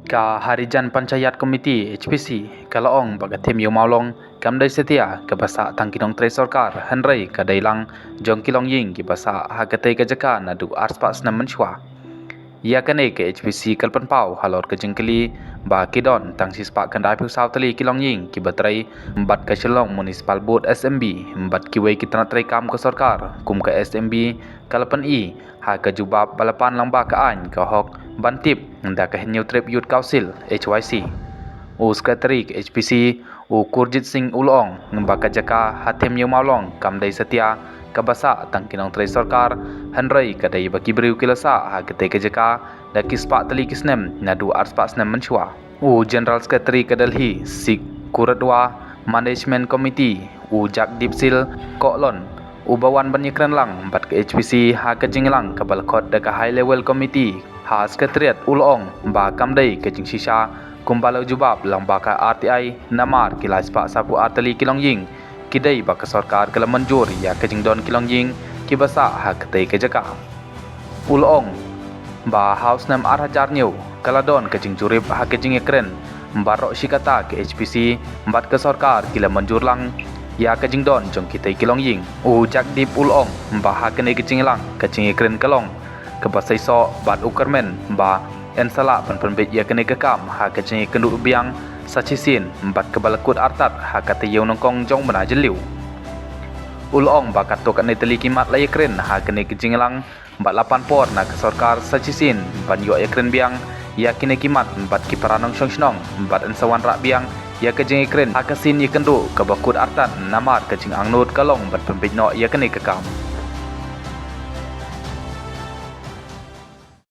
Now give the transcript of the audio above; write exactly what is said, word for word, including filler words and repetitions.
Ka Harijan Panchayat Committee, H P C, ka la ong ba ka theme Ïew Mawlong kam dei satia kaba sah tang ki nongtrei sorkar, hynrei ka dei lang jong ki longïing kiba sah ha katei ka jaka naduh arspah snem mynshuwa. Ïa kane ka H P C ka la pynpaw halor ka jingkylli ba ki don tang shispah khyndai phew saw tylli ki longïing kiba trei bad ka Shillong Municipal Board, S M B, bad kiwei ki tnat treikam ka sorkar kum ka S M B, ka la pyni ha ka jubab ba la pan lyngba ka aiñ ka hok ban tip da ka Hynñiewtrep Youth Council, H Y C. U Secretary ka H P C, u Kurjit Singh, u la ong ba ka jaka ha theme Ïew Mawlong kam dei satia kaba sah tang ki nongtrei sorkar, hynrei ka dei ba ki briew ki la sah ha katei ka jaka da ki spah tylli ki snem naduh arspah snem mynshuwa. U General Secretary ka Delhi Sikh Gurudwara Management Committee, u Jagdeep Singh Kohlon, uba wan ban ïakren lang bad ka H P C ha ka jingïalang kaba la khot da ka High Level Committee ha Secretariat, u la ong ba kam dei ka jingshisha kumba la jubab lyngba ka R T I, namar ki lai spah sawphew ar tylli ki longïing ki dei ba ka sorkar ka la mynjur ïa ka jingdon ki longïing kiba sah ha katei ka jaka. U la ong ba ha u snem ar hajar hynñiew ka la don ka jingjurip ha ka jingïakren, baroh shi katta ka H P C bad ka sorkar ki la mynjur lang ïa ka jingdon jong kitei ki longïing. U Jagdeep u la ong ba ha kane ka jingïalang ka jingïakren ka long kaba seisoh bad u kyrmen ba yn sa lah ban pynbeit ïa kane ka kam ha ka jingïakynduh biang sa shisien bad kaba la kut artat ha ka taïew nyngkong jong u bnai Jylliew. U la ong ba katto katne tylli ki mat la ïakren ha kane ka jingïalang bad la pan por na ka sorkar sa shisien ban ïoh ïakren biang ïa kine ki mat bad ki para nongshong shnong bad yn sa wanrah biang ïa ka jingïakren ha ka sien ïakynduh kaba kut artat namar ka jingangnud ka long ban pynbeit noh ïa kane ka kam.